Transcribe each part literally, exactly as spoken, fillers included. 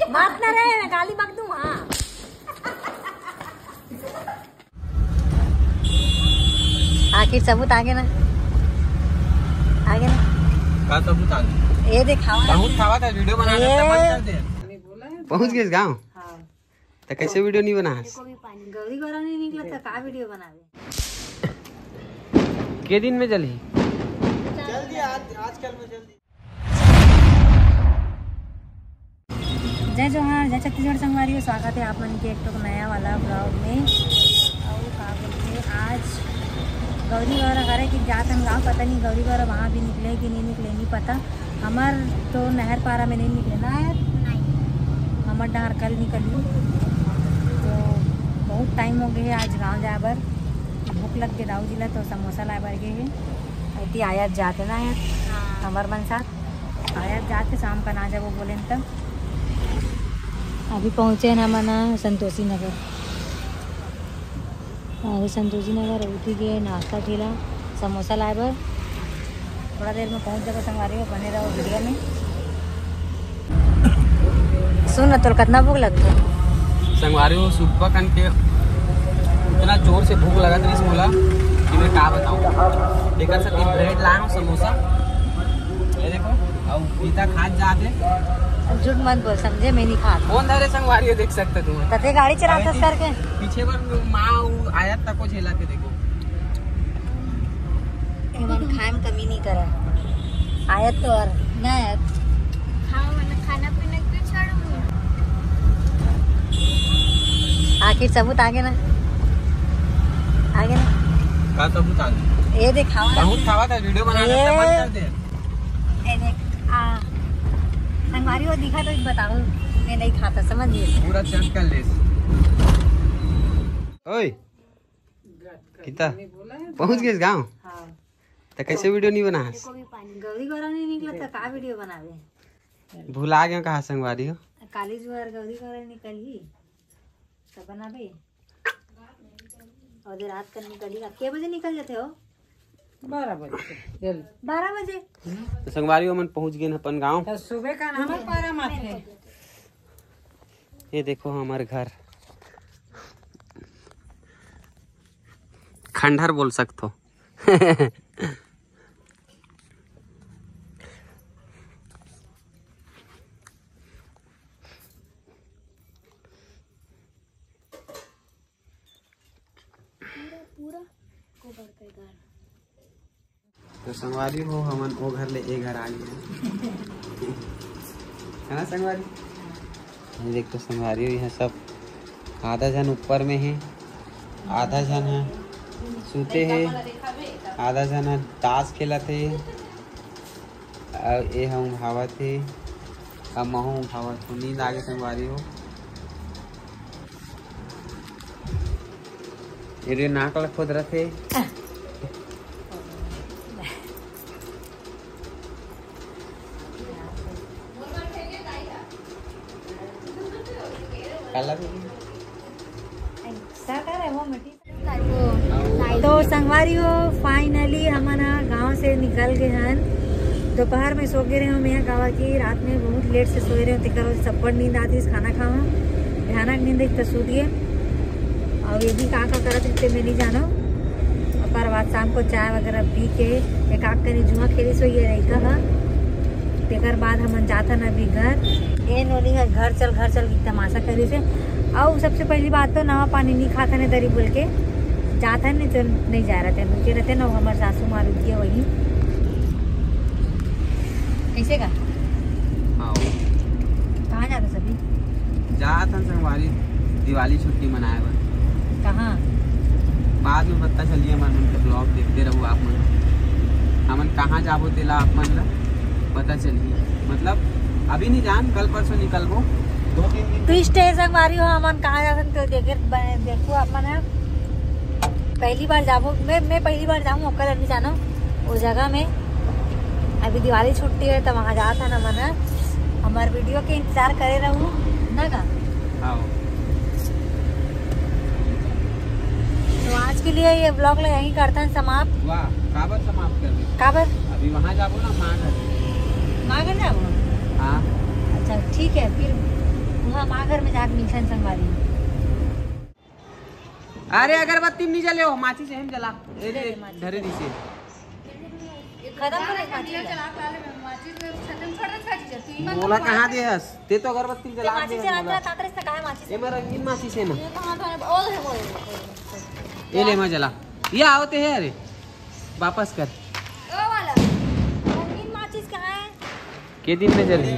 बात ना रहे, मैं गाली बक दूं। हाँ, आखिर सबूत आगे ना, आगे ना। का सबूत आगे? ये देखावा। बहुत खावा था, वीडियो बनाने ये का मन कर दे। पहुंच गए गांव। हाँ। तो कैसे वीडियो नहीं बनास? गौरी गौरा नहीं निकला तो का वीडियो बनावे? के दिन में जल्दी? जल्दी, आज, आजकल में जल्दी। जय जोहार, जय छत्तीसगढ़ संगवारी हो, स्वागत है आप मन के एक ठो नया वाला ब्लॉग में। और का बोलते हैं, आज गौरी गौरा करे कि जात हम गाँव, पता नहीं गौरी गौरा वहाँ भी निकले कि नहीं निकले, नहीं पता। हमर तो नहर पारा में नहीं निकले ना यार, नहीं। हमर डहर कल निकली, तो बहुत टाइम हो गए आज गाँव जाए बर। भूख लग गए दाऊ जी ला, तो समोसा लाए बर गए हैं। अति आयत जाते ना यार, हाँ। हमर मन साथ आयत जाते शाम का ना जाबो बोले न तब। अभी पहुँचे हैं हमन संतोषी नगर। अरे संतोषी नगर उठी के नाश्ता ठेला समोसा लाए बर। थोड़ा देर में पहुंच जाबो संगवारी हो, बने रहो वीडियो में। सुन ना, तोर कितना भूख लगता है? संगवारी हो, सुबह कन के इतना जोर से भूख लगत रहिस मोला कि मैं का बताऊं। एकर साथ ब्रेड लाए हूं, समोसा, ये देखो, और पीता खात जाते। अब झूठ मत बोल, समझे, मैं नहीं खात। कौन धरे संगवारी हो, देख सकते तुम। तते गाड़ी चलाते अरे करके। पीछे बर माँ उ आया तको झेला के देखो। एमन खाए में कमी नहीं करे। आयत तो और ना आयत। खाओ, मैंने खाना पीना क्यों छोड़ूंगी? आखिर सबूत आगे ना, आगे ना। का सबूत आगे? ये देखावा। बहुत खावा था, वीडियो बनाने ये का मन कर दे। ए देख, आ, संगवारी वो दिखा तो बताओ, मैं नहीं खाता, समझ गए? पूरा चट कर ले। ओए, किता? पहुंच गए गांव? हाँ। तो कैसे वीडियो नहीं बनास? गौरी गौरा नहीं निकला तो का वीडियो बनावे? भुला गए कहा संगवारी हो? काली जुआर गौरी गौरा निकल ही तो बनाबे। और रात का निकली, के बजे निकल जाते हो? बारह बजे। बारह बजे। तो संगवारी हो, मन पहुंच गए अपन गांव। तो सुबह का नाम है पारा माथे। ये देखो हमारे घर, खंडहर बोल सकते हो। पूरा, पूरा गोबर का घर। तो संगवारी हो, हमन ओ घर ले ए घर आ गए हैं। है ना संगवारी? ये देख तो संगवारी हो, यहाँ सब आधा झन ऊपर में है, आधा झन है सूते है, आधा झन है ताश खेलत है, और ये हम उघावत है, अब महू उघावत हो, नींद आगे संगवारी हो। ये रे नाक ल खोद रथे। काला भी। तो संगवारी हो, फाइनली हमन ह गांव से निकल गए हन। दोपहर में सो गए रहे हो मैं, काबर कि रात में बहुत लेट से सोए रहे हो, तेकर वजह से अब्बड़ नींद आती, खाना खावा, भयानक नींद एक तो सूत गए। और ये भी का का करत रहते मैं नहीं जानो। ओकर बाद शाम को चाय वगैरह पी के एक आध कनी जुआ खेली सो ये लइका ह। तेकर बाद हमन जाथन अभी घर। ए नोनी ह घर चल, घर चल के तमाशा करी से। अउ सबसे पहली बात तो नवा पानी नहीं खाथन दरी बोल के जाथन, नहीं तो नहीं जा रहते, रुके रहते ना, हमर सासू माँ रुकिए वही। कैसे का? हाँ। कहाँ जाता सभी? जात हन संगवारी दिवाली छुट्टी मनाए बर। कहाँ? बाद में पता चलिए, हमन उनके ब्लॉग देखते रहू आप मन। हमन कहाँ जाबो तेला आप मन ला पता चलिए। मतलब अभी नहीं जान, कल परसों निकलबो, दो तीन दिन। ट्विस्ट है संगवारी हो, हमन कहाँ जाथन तो देखे, ब-, देखो आप मन ह। पहली बार जाबो मैं, मैं पहली बार जाऊँ, ओकर नहीं जानो वो जगह में। अभी दिवाली छुट्टी है तो वहाँ जात है ना मन ह। हमार वीडियो के इंतजार करे रहू ना का? हाँ। तो आज के लिए ये ब्लॉग ला यहीं करथन समाप्त। वाह, काबर समाप्त कर दे? काबर? अभी वहाँ जाबो ना, माँ घर। माँ घर जाबो? हाँ। अच्छा, ठीक है, फिर हाँ, माँ घर में जाके मिलथन संगवारी। अरे अगरबत्ती नहीं जले हो, माचिस एहम जला। ए रे, धरे दिसे। खत्म करे माचिस। मोला कहाँ दे हस? ते तो अगरबत्ती जला दे माचिस हस से मोला। रात रात से कहाँ माचिस? एमा रंगीन माचिस हे ना। ये कहाँ था? ओ, ओ, ओ, ओ, ओ। ये ले, मैं जला। ये आओ ते है, अरे वापस कर। ओ वाला रंगीन माचिस कहाँ है? के दिन में जलही?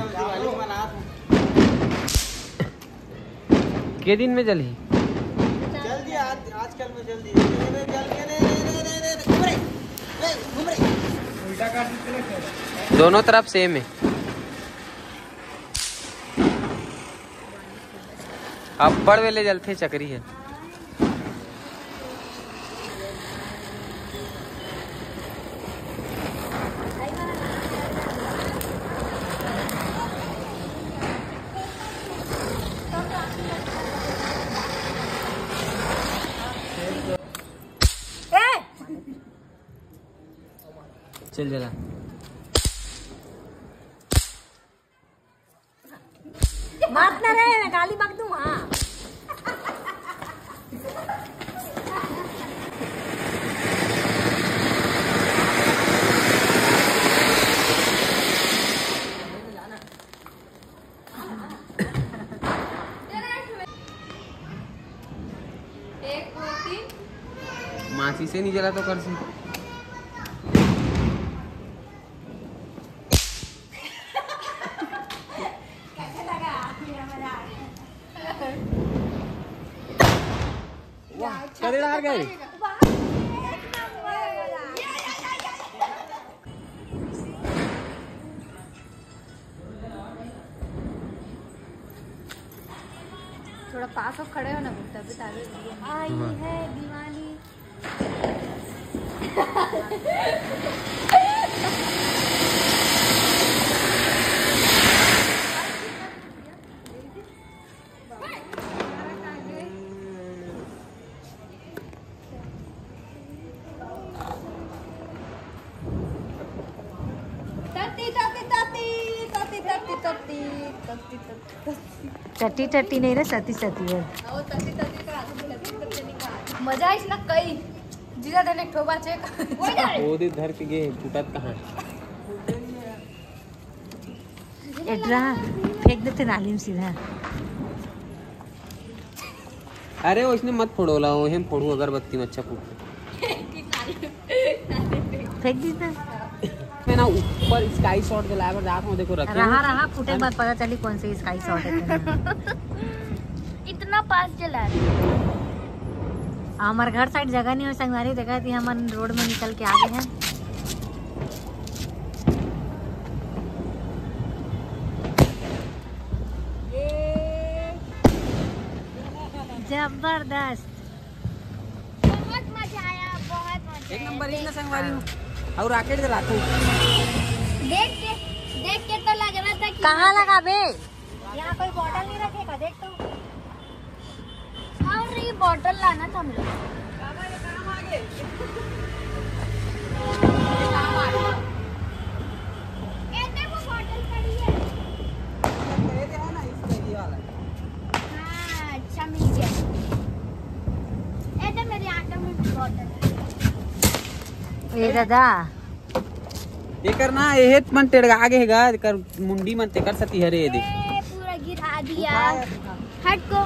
के दिन में जलही? जल्दी, आज, आजकल में जल्दी। रे, रे, जल के रे, रे, रे, रे, रे, रे, घूम रे। रे, घूम रे। दोनों तरफ सेम है। अब्बड़ वेले जलथे चकरी है। चल जला। मार ना रे, मैं गाली बक दूँ, हाँ। माचिस से नहीं जला तो कर सी। कैसे लगा? मेरा मजा आ गया। वाह, करेला आ गए। वाह, एक नंबर। थोड़ा पास हो, खड़े हो ना, तभी तारे आई है दिवाली। टट्टी टट्टी नहीं रे, सती सती है। मजा आइस ना कई। जीजा देने ठोबा चेक। वो दे धर के गे, टूटत कहाँ? एड्रा फेंक देते नाली में सीधा। अरे, उसने मत फोड़ो ला, वो हम फोड़ू अगरबत्ती में अच्छा फूट। फेंक दी तो। मैं ना ऊपर स्काई शॉट जलाए बर जात हूँ, देखो रखे रहा हैं। रहा फूटे के बाद पता चली कौन सी स्काई शॉट है। इतना पास जला रहे। हमारे घर साइड जगह नहीं हो संगवारी, देखा थी हमन रोड में निकल के आ गए हैं। जबरदस्त। बहुत मजा आया, बहुत मजा एक आया। नंबर, एक ना संगवारी हूँ। और रॉकेट जलाते हैं। देख के, देख के तो लग रहा था कि कहाँ लगा बे? यहाँ कोई बॉटल नहीं रखेगा, देख तो। और ये बॉटल लाना था हम लोग। ये देखो, बॉटल पड़ी है। हाँ, अच्छा मिल गया। ये तो मेरे ऑटो में भी बॉटल है। ए दादा, एकर ना एहे मन टेड़गा गे हे गा, एकर मुंडी मन तेकर सती हरे दे। ए, पूरा गिरा दिया। हट को।